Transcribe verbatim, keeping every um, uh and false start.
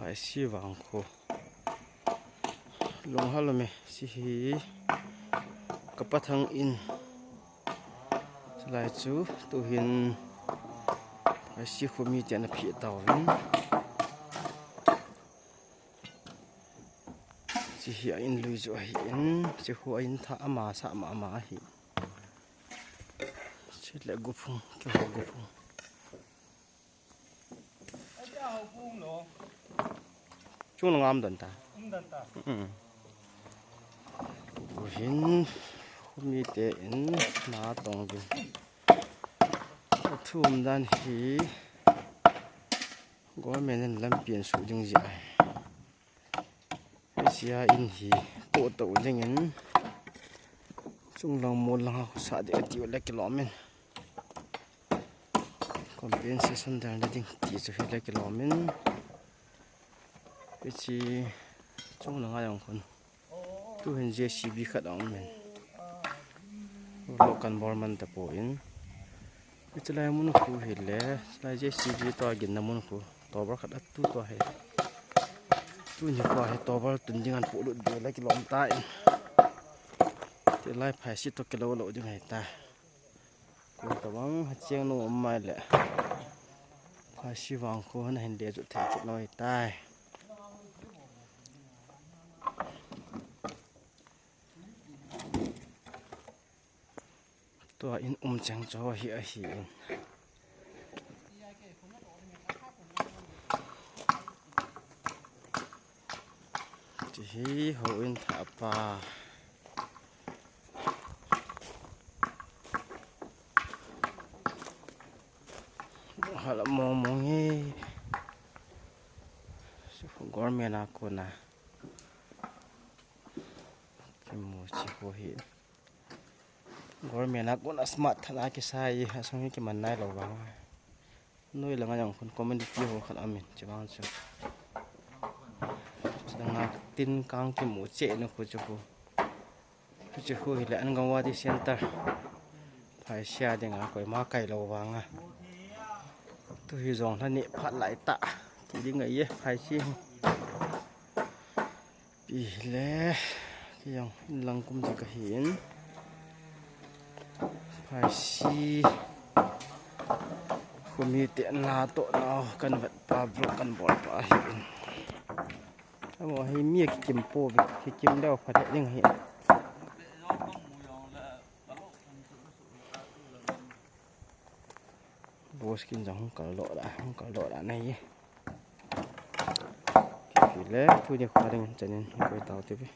Phaisi vangkho. Lunghel ume, hiche hi ka pathang in. Chulai chu tuhin Phaisi kho miten aphe tauvin. Hiche hi a in lui chu ahin, hiche kho a in thah ama sah mama ahi. Hiche le guphung, keiho guphung. Chunglanga um dan ta. Um dan ta. Um. Tuhin, kho mite in na tong uvin. Athum dan hi, government in lampi ahin suh ding jeh ahi. Hiche a in hi toh toh dingin, chunglang mollang a kho sah ding ati u le kilom in. Compensation dan le ding ti chu hi le kilom in. Hiche chunglanga jong khun. Tuhin J C B khat aum in. Vlog kan bol man tapon. Hiche lai mun khu hi le, hiche lai J C B toh a ginna mun khu. Tower khat atu toh hi. Tuni kho hi tower tun ding ahin polut ding le kilom tan. Hiche lai Phaisi toh kilou lou ding ahi ta. Koi tabang ha cheng nung um mai le. Phaisi vangkho hin ahin le chu thei chet lou ahi tai. Tua in um cheng chu hi ahin. Hiche hi houin thah pa. Hala mong mong e. Government a kona kimu chu hi. Government a kona smart tah a kisai, asung hi kiman nailou vang. Noi langa jong khun community hall khat aum in, chuvang chu. Chulanga tin kang kimu cheh nu khu chu khu. Chu khu hi le Anganwadi Center. Phaisi a dinga koima kailou vanga. Tu hi jong lha ni phat lai ta. Ti ding ahi e, Phaisi. Pi le, kei jong in lang kum ding kahin. Phaisi kho mite natoh nau kan vet pa vlog kan bol pa ahin. Amaho hi mi akikim pouve, kikim leu pha ding ahi. Boss kin jong hung kal doh da, hung kal doh da nahi. Kei le, tuni kho ding chanin, koi tau tiuve.